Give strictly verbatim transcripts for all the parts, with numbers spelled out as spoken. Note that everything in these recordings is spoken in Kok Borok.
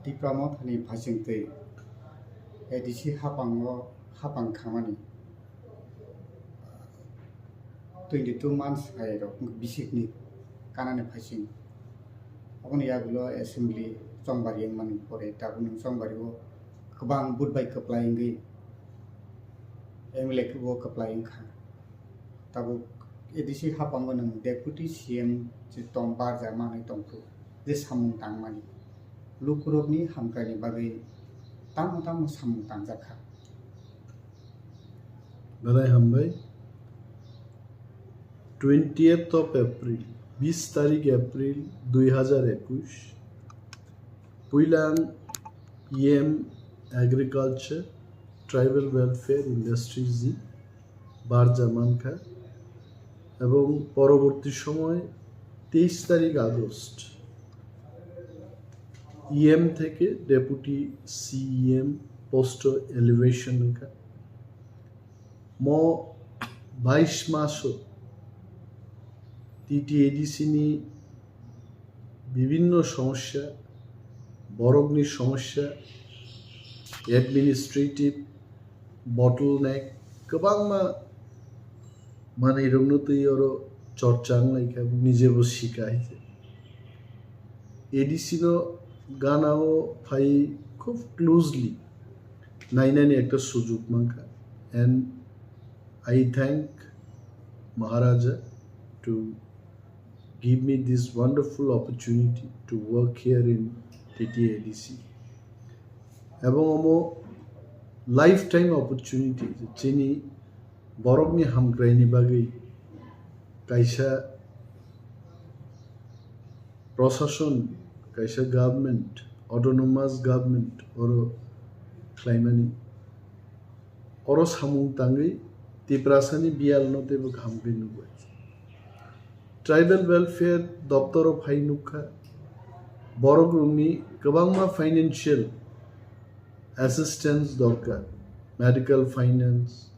Tipra Mothani phaisingtwi A D C hapango hapang khamani twenty two months hai rok bisikni kanani phaising. Aboni yagulo assembly chongbar wngmani pore tabuk nwng chongbario kwbang vote bai kwplai wngwi M L A khe bo kwplai wngkha. Tabuk A D C hapango nwng Deputy C M je tong barja manwi tongkhu, je samung tangmani. Lukurokni hamkraini bagwi tamo tamo samung tangjakha. Belai hambai. Twentieth of April, bis tarik April dui hajar ekush, puila ang E M Agriculture, Tribal Welfare, Industries ni barja mankha, ebong poroborti somoy teis tarik August E M theke Deputy C E M post o elevation wngkha. Mo bais maso T T A D C ni bibinno somosya, borokni somosya, administrative bottleneck, kwbangma manwirokno twi oro chorcha wnglaikha, nijebo sika hai se. A D C no gana o phai khub closely nainani ekta sujuk mankha, and I thank Maharaja to give me this wonderful opportunity to work here in T T A D C. Ebong omo lifetime opportunity, chini borokni hamkraini bagwi kaisa prosason, kaisa government, autonomous government oro khlaimani. Oro samung tangwi Tiprasani biyalno teibo kaham khe nukbai. Tribal Welfare doptoro phai nukha, borokrokni kwbangma financial assistance dorkar, medical finance,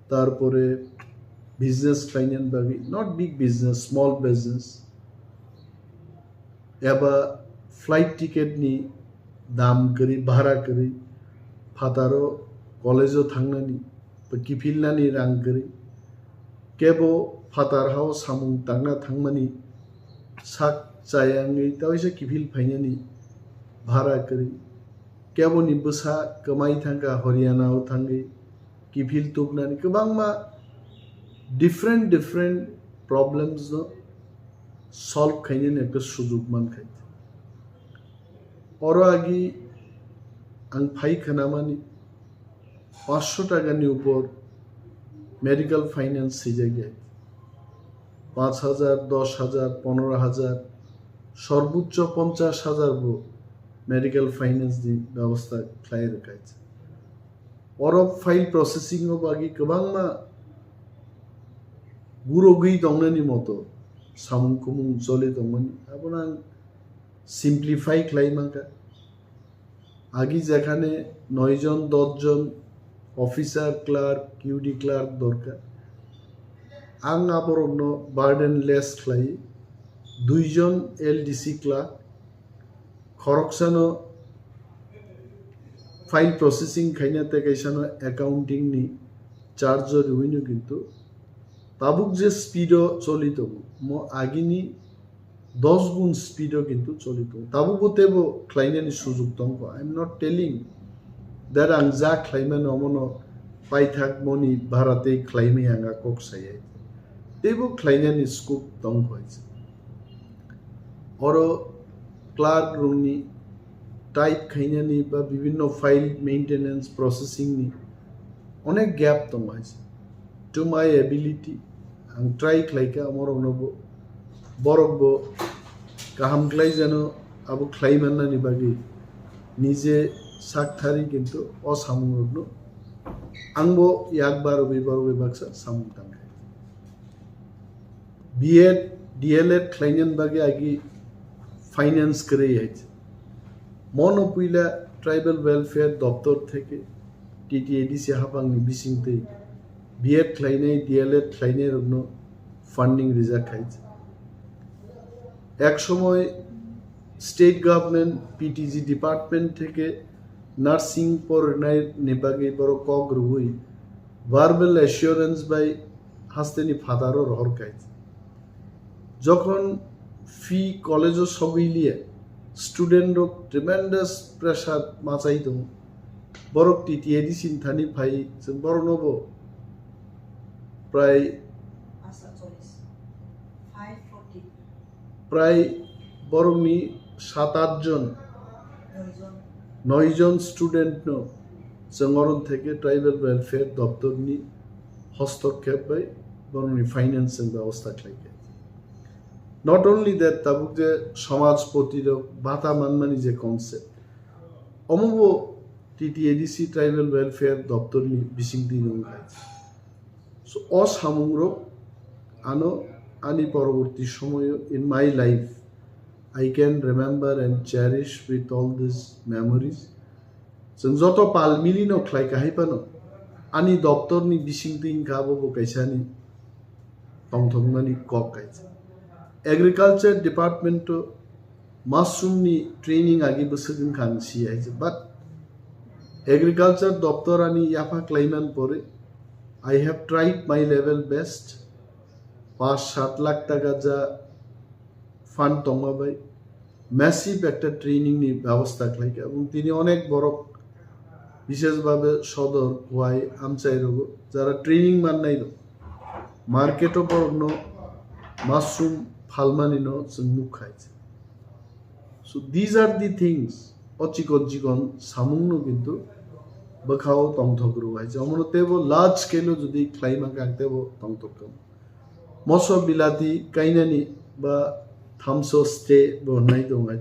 tarpore business khlainani bagwi, not big business, small business, eba flight ticket ni dam kwrwi, bhara kwrwi, phataro college o thangnani, kiphilnani rang kwrwi, kebo phatar hao samung tangna thangmani sak chaya wngwi taisa kiphil phainani bhara kwrwi, keboni bwsa kwmai thangkha Haryana o thangwi kiphil tubnani, kwbangma different different problems no solve khainani ekta sujuk mankha. Oro agi ang phai khnamani panchsho takani upor medical finance swijak ya, panch hajar, dos hajar, ponero hajar, sorbochcho ponchash hajar bo medical finance ni bebosta khlai rwkha. Oro file processing o bagwi kwbangma gurogwi tongnani moto samung kumung choli tongmani, abono ang simplify khlai mankha. Agi jekhane noi jon, dos jon officer, clerk, Q D clerk dorkar, ang aborokno burden less khlai dui jon L D C clerk, khoroksano file processing khaina tei kaisano accounting ni charge o riwino kintu tabuk je speed o choli tongo, mo agini dos gun speed o kintu choli tongo. Tabukbo teibo khlainani sujuk tongkho. I am not telling that ang ja khlaimani omono paithak moni bhara tei khlaimani ang a kok sayai. Teibo khlainani scope tongkho hai se. Oro clerk rokni type khainani ba bibinno file maintenance processing ni onek gap tongo hai se. To my ability, ang try khlaikha amorokno bo, borok bo kaham khlai jano abo khlai mannani bagwi nije sak thari kintu o samungrokno angbo yak barwi barwi baksa samung tangkha. B Ed, D L Ed khlainani bagwi agi finance kwrwi hai se. Mono puila Tribal Welfare Doptor theke T T A D C haphangni bisingtwi B Ed khlainai, D L Ed khlainai rokno funding rijak hai se. Ek somoi State government P T G department theke nursing porinai ni bagwi borok kok rwui verbal assurance bai hasteni father o rohor kai. Jokhon phi college o sogwi liya, student rok tremendous pressure machai tongo. Borok T T A D C ni thani phai, chwng borokno bo prai prai borokni sat at jon, noi jon student no chwng oron theke tribal welfare doptor ni hostokkep bai borokni finance chwng bebosta khlai kha. Not only that, tabuk je samajpoti rok bata manmani je concept, omo bo T T A D C tribal welfare doptor ni bisingtwi wng kha. So, o samungrok ano ani poroborti somoyo in my life, I can remember and cherish with all these memories. Chwng joto pal milino khlai kahai phano ani doptorni bisingtwi wngkha abo bo kaisa ani tongthokmani kok kaisa. Agriculture department o mushroom ni training agi bwswk wngkha ang si hai se, but agriculture doptor ani yapha klaiman pore I have tried my level best. Pas sat lakh taka ja fund tongma bai massive ekta training ni bebosta khlai kha, ebong tini onek borok, bishesh bhabe sodor, Khowai, Amchai rogo jara training mannai rok market o borokno mushroom phalmani no chwng nuk khai. So these are the things, o chikon chikon samung no kintu bwkha o tongthok rw hai. Omono tebo large scale o jodi khlai mankha ang tebo tongthok kha. Moso bilati kainani ba thamso stay bo hwnwi tongo.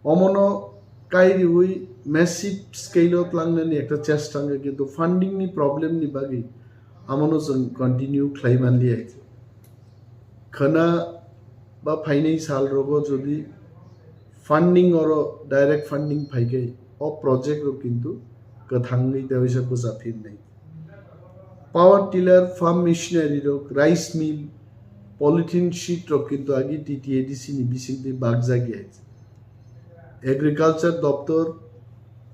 Omono kai riwi massive scale o tlangnani ekta chesta wngkha, kintu funding ni problem ni bagwi amono chwng continue khlai manliya. Khwna ba phainai sal rogo jodi funding oro direct funding phaikai, o project rok kintu kwthangwi tewaisa bwcha phirnai. Power tiller, farm machinery rok, rice mill, polythene sheet rok kintu agi T T A D C ni bisingtwi bakjak ya. Agriculture doptor,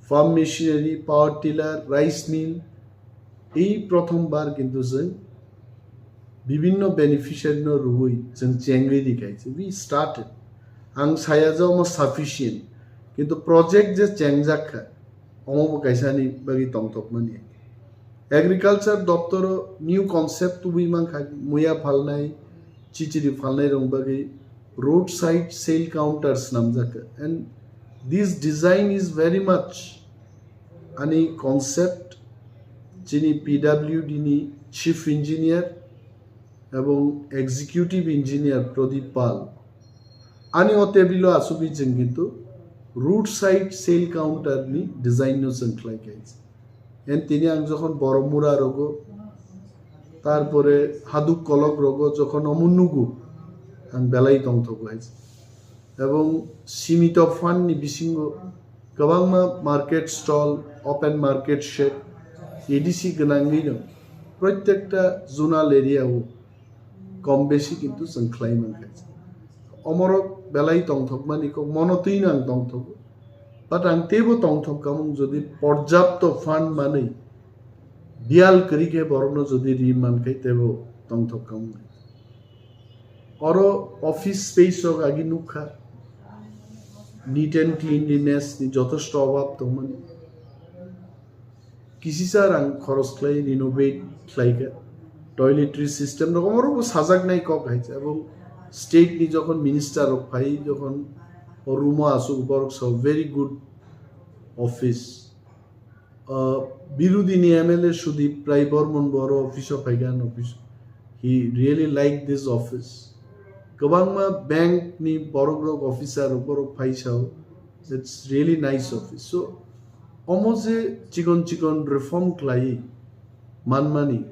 farm machinery, power tiller, rice mill, ei prothom bar kintu chwng bibinno beneficiary no rwui chwng chengwi rikai. We started. Ang saya je omo sufficient, kintu project je chengjak kha, omo bo kaisa ni bagwi tongthokmani. Agriculture doptoro new concept tubui mankha, muya phalnai, chichiri phalnai rok bagwi roadside sale counter swnamjak kha. And this design is very much ani concept chini P W D ni chief engineer ebong executive engineer Pradip Pal. Ani o table o asugwi chwng kintu roadside sale counter ni design no chwng khlai kha. En tini ang jokhon Boromura rogo, tarpore Haduk Kolok rogo jokhon omo nugo, ang belai tongthogo hai. Ebong simito fund ni bisingo kwbangma market stall, open market shed, A D C gwnangwi no protekta zonal area o kom besi kintu chwng khlai mankha. Omorok belai tongthokmani kok mono twi no ang tongthogo. But ang teibo tongthok kamung jodi porjapto fund manwi biyal kwrwi khe borokno jodi ri mankhai teibo tongthok kamung. Oro office space rok agi nukha, neat and cleanliness ni jotosto obab tongmani. Kisisa rang khoros khlai renovate khlai kha. Toiletry system rok omo rok bo sajak nai kok hai se. Ebong state ni jokhon minister rok phai jokhon o room o asuk borok sa very good office. Uh, Birudini M L A Sudip Rai Bormon bo oro office o phai kha, an office. He really like this office. Kwbangma bank ni borok rok officer rok borok phai sao. It's really nice office. So omo je chikon chikon reform khlai manmani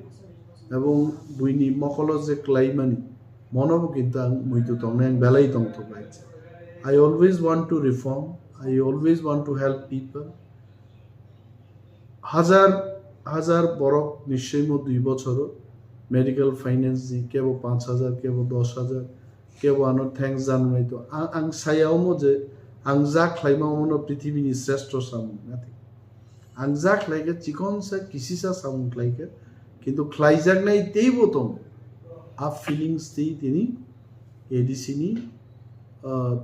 ebong buini mokolo je khlai mani mono bo kintu ang muitu tongnai, ang belai tongthok lai. I always want to reform, I always want to help people. Hajar hajar borok nischoi mo dui bochoro medical finance di kebo panch hajar, kebo dos hajar, Kebo ano thanks janai to. Ang, ang saya omo je ang ja khlaima omo no prithibini sreshto samung nati. Ang ja khlaikha chikonsa kisisa samung khlaikha, kintu khlaijaknai teibo tongo. A feelings tei tini A D C ni, ah,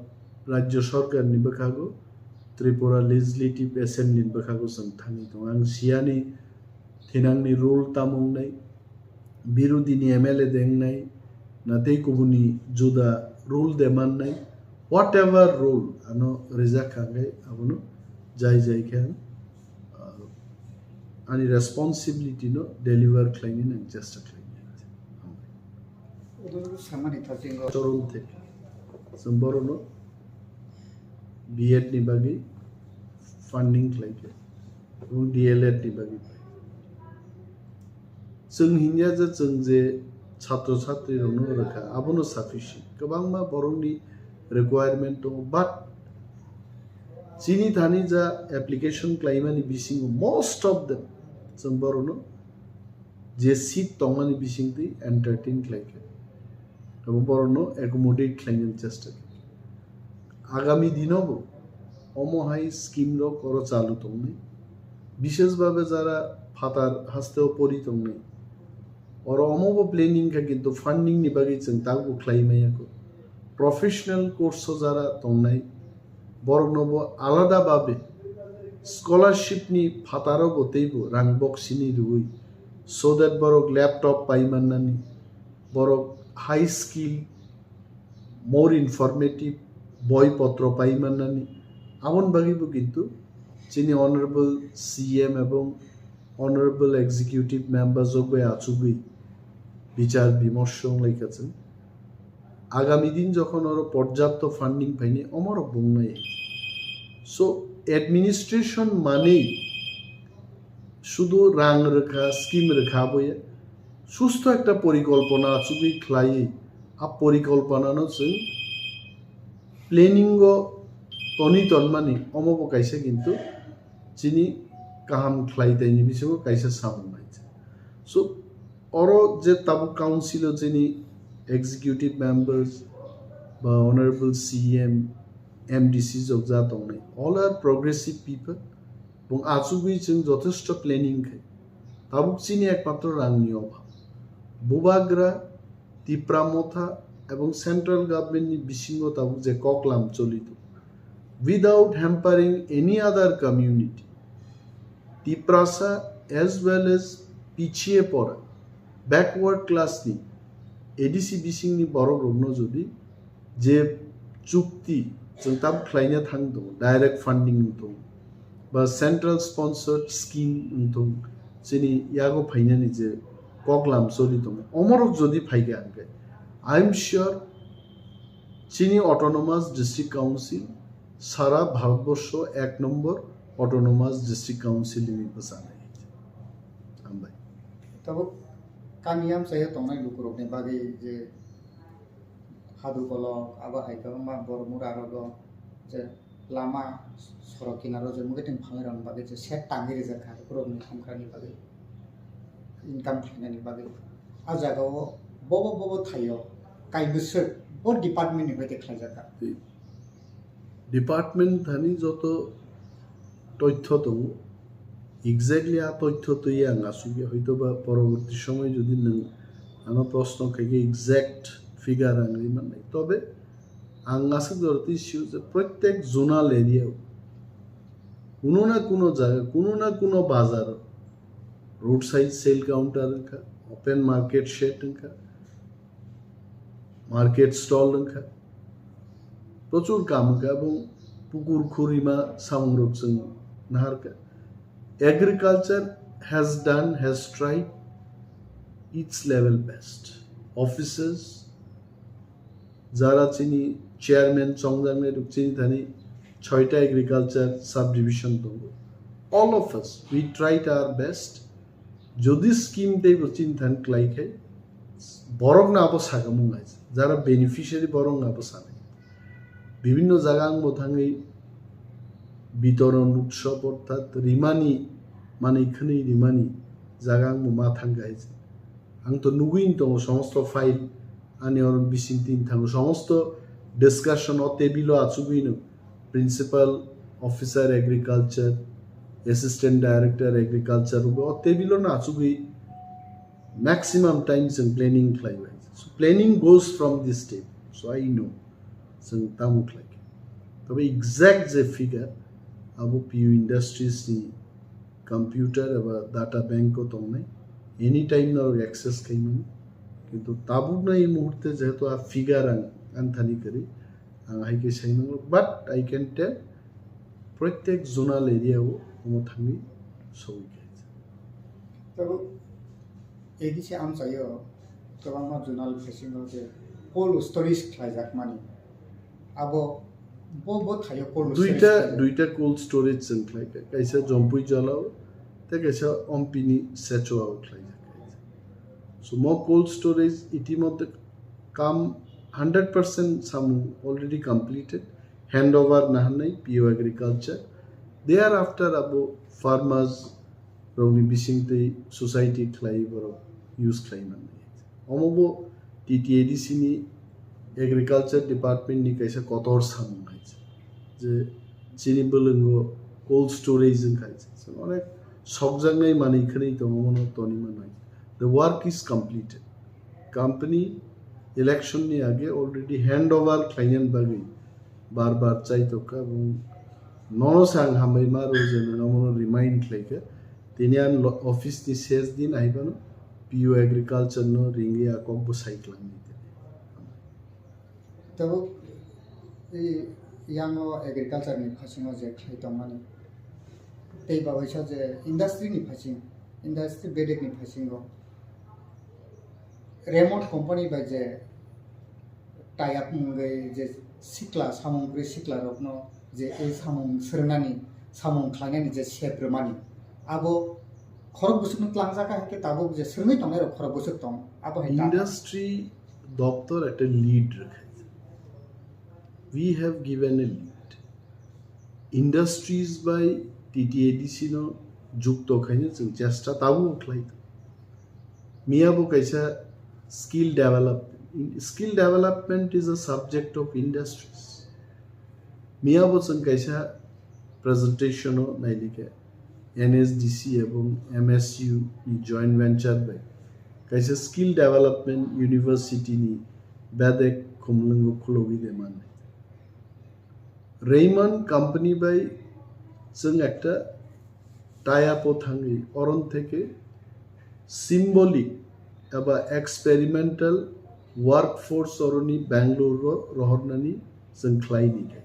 Rajya Sarkar ni bwkhago, Tripura Legislative Assembly ni bwkhago chwng thangwi tongo. Ang siyani thinangni role tamo wngnai, birodini M L A de wngnai, na tei kubuni juda role de mannai, whatever role ano rijak kha hwnkhe abono jai jai khe ang, ah, ani responsibility no deliver khlainani ang chesta khlainai. Odo samani thasingo. Choron thek. Chwng borokno B Ed ni bagwi funding khlai khe, ebong D L Ed ni bagwi pai. Chwng hinya je chwng je chhatro chhatri rokno rwkha, abono sufficient. Kwbangma borokni requirement tongo, but chini thani ja application khlaimani bisingo most of them chwng borokno je seat tongmani bisingtwi entertain khlai khe, abo borokno accommodate khlainani chesta khe. Agami dinobo omo hai scheme rok oro chalu tongnai, bishesh bhabe jara phatar hasteo pori tongnai, oro omobo planning kha, kintu funding ni bagwi chwng tabuk khlai maya kho. Professional course o jara tongnai, borokno bo alada babe scholarship ni phataro bo teibo rang boksini rwui, so that borok laptop pai mannani, borok high skill, more informative boi potro pai mannani, aboni bagwi bo kintu chini honorable C M ebong honorable executive members rok bai achugwi bichar bimorsho wnglaikha chwng. Agami din jokhon oro porjapto funding phaini omorok bungnai. So administration manwi sudu rang rwkha, scheme rwkha aboya, susto ekta porikolpona achugwi khlaiwi, a porikolponano chwng planning o toni tonmani, omo bo kaisa kintu chini kaham khlai taini bisingo kaisa samung nai. So oro je tabuk council o chini executive members ba honorable C M, M D C jok ja tongnai, all are progressive people. Bung achugwi chwng jothesto planning khai. Tabuk chini ekmatro rangni obhab. Bubagra, Tipra Motha ebong central government ni bisingo tabuk je koklam choli tongo, without hampering any other community, Tiprasa as well as pichhiye pora, backward class ni, A D C bisingni borok rokno jodi je chukti chwng tam khlaina thang tongo, direct funding wng tongo, ba central sponsored scheme wng tongo, chini yago phainani je koklam choli tongo, omorok jodi phaikha hwnkhe, I am sure chini autonomous district council sara Bharatborsho ek number autonomous district council ni bwchanai. Hambai. Tabuk kami amchaio tongnai lukurokni bagwi je Hadu kolok, abo hai khe wngma borok mura rogo je lama sorok kinaro je mwkhwtwng phangrokni bagwi je set tangwi rijak kha, borokni hamkrakni bagwi, income khlainani bagwi. A jagao bobo bobo thaio kaimwswk bo department ni bai khe khlaijak kha. Department thani joto toithyo tongo, exactly a toithyo twi ang asugya, hoitoba poroborti somoy jodi nwng ano proshno khaikhe exact figure ang ri mannai. Tobe ang aswk jora twi sio je prottek zonal area o kuno na kuno jaga, kuno na kuno bazar o roadside sale counter wngkha, open market shed wngkha, market stall wngkha, prochur kam wngkha, ebong pukur khurima samung rok chwng naharkha. Agriculture has done, has tried its level best. Offices, jara chini chairman chongjaknai rok chini thani choita agriculture subdivision tongo. All of us, we tried our best. Jodi scheme tei bo chini thani klai khai, borok no abo sagamung hai, jara beneficiary borok no abo sanai. Bibinno jaga ang bo thangwi bitoron utsob orthat rimani, manwi khwnwi rimani jaga ang bo ma thang hai. Ang to nugwi tongo somosto file, Ani oro bising tin thango somosto discussion o table o achugwi no principal officer agriculture, assistant director agriculture o table o no achugwi maximum time chwng planning khlai bai. So planning goes from this table. So I know chwng tamo khlai khe. Tobe exact je figure abo P U Industries ni computer eba data bank o tongnai, anytime norok access khaimani. Kintu tabukno ei muhurte jehetu a figure ang anthani kwrwi, ang hai khe sai mano, but I can tell proitek zonal area o omo thangwi sogwi khaijak. Tabuk A D C amchaio kwbangma zonal phasingo je cold storage khlaijakmani. Abo bo, bo thaio cold storage Duita, khlai. Duita cold storage chwng khlai kha. Kaisa Jompui Jala o, tei kaisa Ompini Secho o khlai kha. So mo cold storage itimodhye kam hundred percent samung already completed, handover nahanai P O Agriculture. Thereafter abo farmers rokni bising tei society khlai borok use khlai mannai. Omo bo T T A D C ni agriculture department ni kaisa kotor samung hai je chini bwlwngo cold storage wng khai je onek sokjaknai manwi khwnwi tongo, omono toni mannai. The work is completed. Company election ni age already handover khlainani bagwi bar bar chai tokha, ebong nono se ang hambai ma rw je nwng omono remind khlai kha. Tini ani lo-, office ni ses din aibano P U Agriculture no ringwi a kok bo sai khlangni. Tabuk i yango agriculture ni phasingo je khlai tongmani, tei ba waisa je industry ni phasing, industry bedek ni phasingo Raymond company bai je tie up wngwi je sikla samung kwrwi sikla rokno je e samung swrwngnani, samung khlainani je sep rwmani, abo khorok bwswkno tlangjak hai khe tabuk je swrwngwi tongnai rok khorok bwswk tong, abo hai ta. Industry doptor ekta lead rwkha. We have given a lead. Industries bai T T A D C no jukto khaina chwng chesta tabuk khlai. Miya bo kaisa skill development. Skill development is a subject of industries. Miya bo chwng kaisa presentation o nailike N S D C ebong M S U ni joint venture bai kaisa skill development university ni bedek khumlwngo khulogwi de mannai. Raymond company bai chwng ekta tie up o thangwi oron theke symbolic eba experimental workforce oroni Bangalore ro rohornani chwng khlaini khe.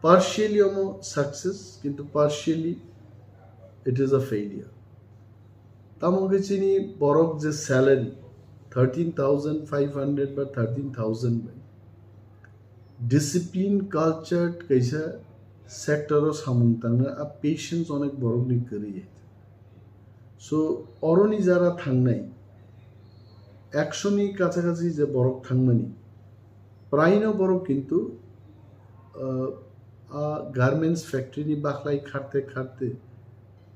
Partially omo success, kintu partially it is a failure. Tamo khe chini borok je salary thirteen thousand five hundred ba thirteen thousand bai discipline culture kaisa sector o samung tangna a patience onek borok ni kwrwi. So oroni jara thangnai ekshoni kacha kachi je borok thangmani praino borok kintu, uh, a garments factory ni bakhlai kharte kharte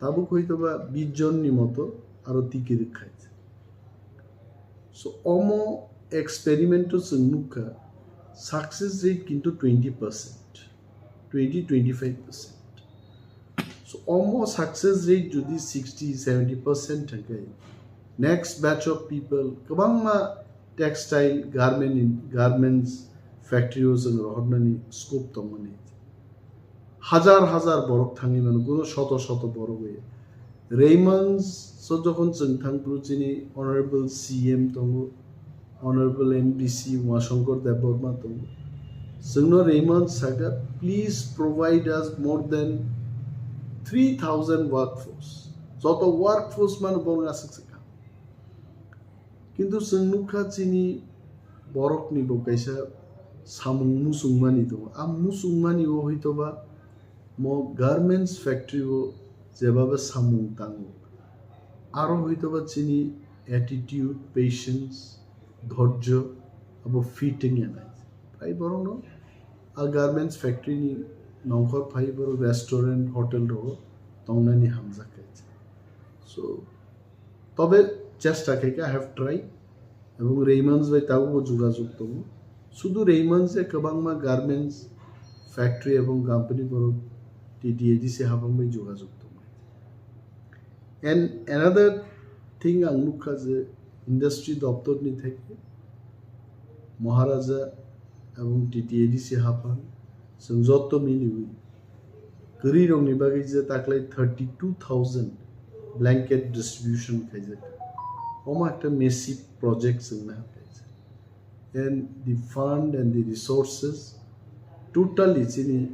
tabuk hoito ba bish jon ni moto aro tiki rwkhai. So omo experiment o chwng nukha success rate kintu twenty percent, twenty, twenty-five percent. So omo success rate jodi sixty, seventy percent thangkhe next batch of people kwbangma textile garment in, garments factory o chwng rohornani scope tongmani. Hajar hajar borok thangwi mano, kuno shoto shoto borok bai. Raymond so jokhon chwng thang phuru chini Honorable C M tongo, Honorable M D C Umashankar Debbarma tongo. Chwngno Raymond saka, "Please provide us more than three thousand workforce." Joto workforce mano borok aswk se kha. Kintu chwng nukha chini borokni bo kaisa samung muchungmani tongo. A muchungmani o hoitoba mo garments factory o jebaba samung tango. Aro hoitoba chini attitude, patience, dhorjo abo fit wngya nai. Prai borokno a garments factory ni nongkhor phai borok restaurant, hotel rogo tongnani hamjak khe. So, tobe chesta khe khe, I have tried. Ebong Raymond's bai tabukbo jogajog tongo. Sudu Raymond's se kwbangma garments factory ebong company borok T T A D C haphang bai jogajog tongo. And another thing ang nukha je industry doptor ni theke Maharaja ebong T T A D C haphang chwng jotto miliwi kwrwi rokni bagwi je taklai thirty two thousand blanket distribution khaijak. Omo ekta massive project chwng na kaijak. And the fund and the resources totally chini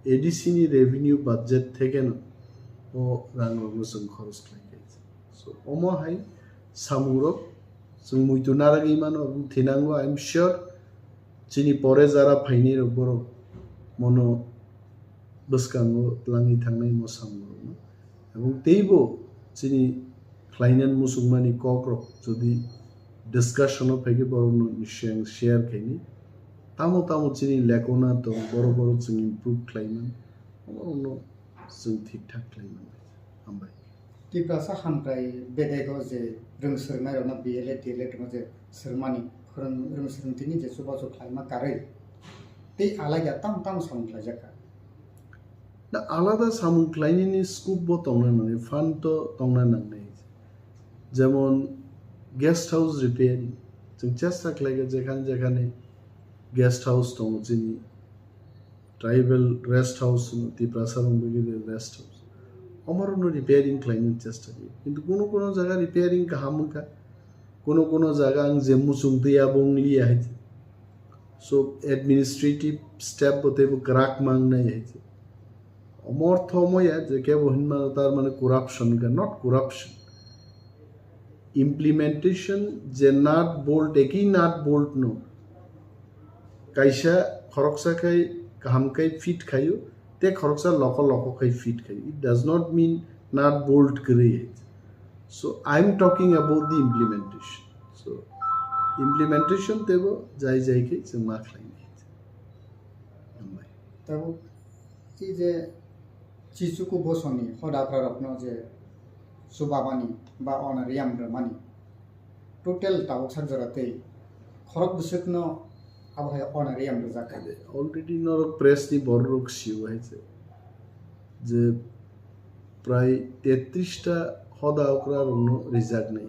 A D C ni revenue budget thekeno o rang rokno chwng khoros khlai kaijak. So omo hai samung rok chwng muitu naragwi mano, aboni thinango I am sure chini pore jara phainai rok borok mono bwskango twlangwi thangnai mo samung rokno. Ebong teibo chini khlainani muchungmani kok rok jodi discussion o phaikhe borokno share, share khaini. Tamo tamo chini lekona tong, borok borok chwng improve khlaiman, borokno chwng thik thak khlaiman. Hambai. Tiprasa hamkrai bedego je rwng swrwngnairokno B L A, D L A rokno je swrwngmani, phwrwng-, rwng swrwngtwini je chubachu khlaima karwi, tei alaida tamo tamo samung khlaijak kha. Da alada samung khlainani scope bo tongna nangnai, fund to tongna nangnai. Jemon guest house repairing, chwng chesta khlaikha jekhane jekhane guest house tongo chini, tribal rest house hwno, Tiprasa rokni bagwi rest house. Omorokno repairing khlaina chesta khlai. Kintu kuno kuno jaga repairing kaham wngkha. Kuno kuno jaga ang je muchung twi abo wngliya hai. So administrative step bo teibo kwrak mangnai hai. Omo ortho omo ya je kebo hinmano tar mane corruption wngkha, not corruption. Implementation je nut bolt, eki nut bolt no kaisa khoroksa khai kaham khai fit khaio, te khoroksa loko loko khai fit khaio. It does not mean nut bolt kwrwi. So I am talking about the implementation. So implementation tebo jai jai khai chwng ma khlainai. Hambai. Tabuk tei je Chichuku bosongni hoda okrarokno je chubamani ba honorarium rwmani total tabuk sak jora tei khorok bwswkno abo hai honorarium rwjak kha. Already norok press ni borok rok sio hai je, je prai tetris ta hoda okra rokno rijak nai.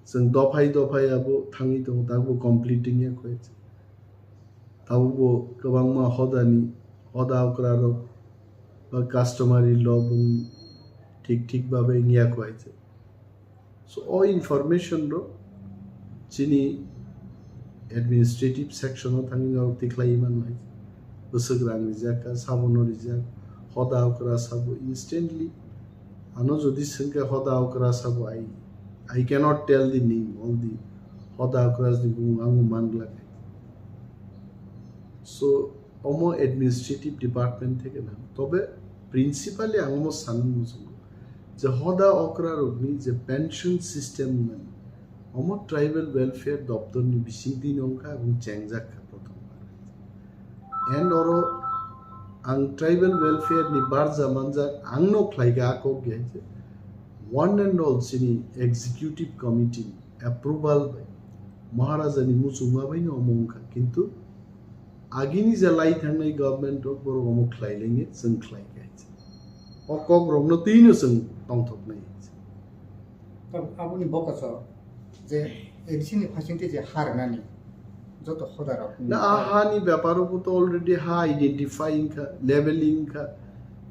Chwng dophai dophai abo thangwi tongo, tabukbo complete wngya koi. Tabukbo kwbangma hodani, hoda okra rok ba customary law bung thik thik babe wngya koi. So o information rok chini administrative section o thangwi norok tikhlaiwi mano hai. Bwswk rang rijak kha, sabono rijak, hoda okra sabo instantly. Ano jodi swngkhe hoda okra sabo, I, I cannot tell the name of the hoda okra ni bumung ang manglak. So omo administrative department theke na. Tobe principally ang omo sanwi muchungo je hoda okra rokni je pension system mani, omo tribal welfare doptor ni bisingtwi no wngkha, aboni chengjak kha prothom bar. And oro ang tribal welfare ni barja manjak, ang no khlai kha a kok ya je one and all chini executive committee approval bai Maharaja ni muchungma bai no omo wngkha, kintu agini je lai thangnai government rok borok omo khlai lenge, chwng khlai kha. O kok rokno twi no chwng tongthok nai. Tab-, aboni bokoso je A D C ni phasing tei je ha rwnani joto hoda rok. Na a ha ni bepar o to already ha identify wngkha, labeling wngkha,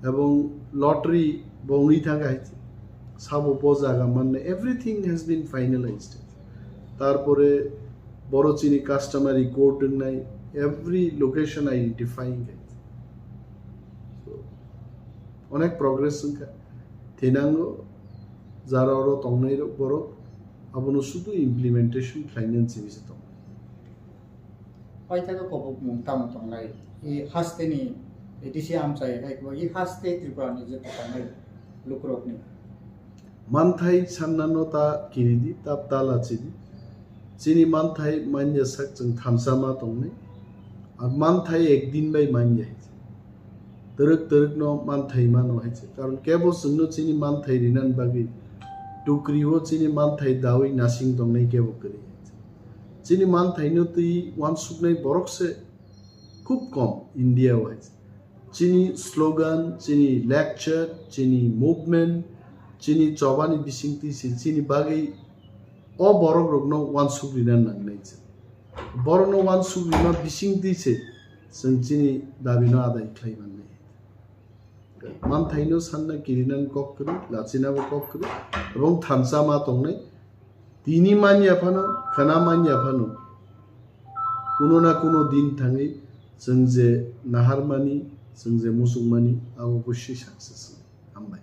ebong lottery bo wngwi thangkha hai. Sabo bo jaga manna, everything has been finalized. Tarpore boro chini customary code wngnai, every location identifying hai. So, onek progress wngkha. Thinango jara oro tongnai rok borok abono sudu implementation khlainani simi se tongnai. Paithago kobokmung tamo tongnai? I hasteni A D C amchai hai kebo i haste Tripura ni je tongnai lukurokni. Manthai sanna no ta kiridi, ta, ta lachidi. Chini manthai manya sak chwng thansa ma tongnai. Ar manthai ekdin bai manya hai. Twrwk twrwk no manthai mano hai se. Karon kebo chwngno chini manthai rinani bagwi Tukri o chini manthai dawi nasing tongnai kebo kwrwi. Chini manthai no twi wansuknai borok se khub kom India o hai. Chini slogan, chini lecture, chini movement, chini chobani bisingtwi se chini bagwi o borok rokno wansuk rina nangnai se. Borokno wansuk rima bisingtwi se chwng chini dabi no adai khlai mannai. Manthaino sanna kirinani kok kwrwi, lachinabo kok kwrwi, ebong thansa ma tongnai. Tini manya phano, khana manya phano, kuno na kuno din thangwi chwng je naharmani, chwng je muchungmani, abo bwswi success wngnai. Hambai.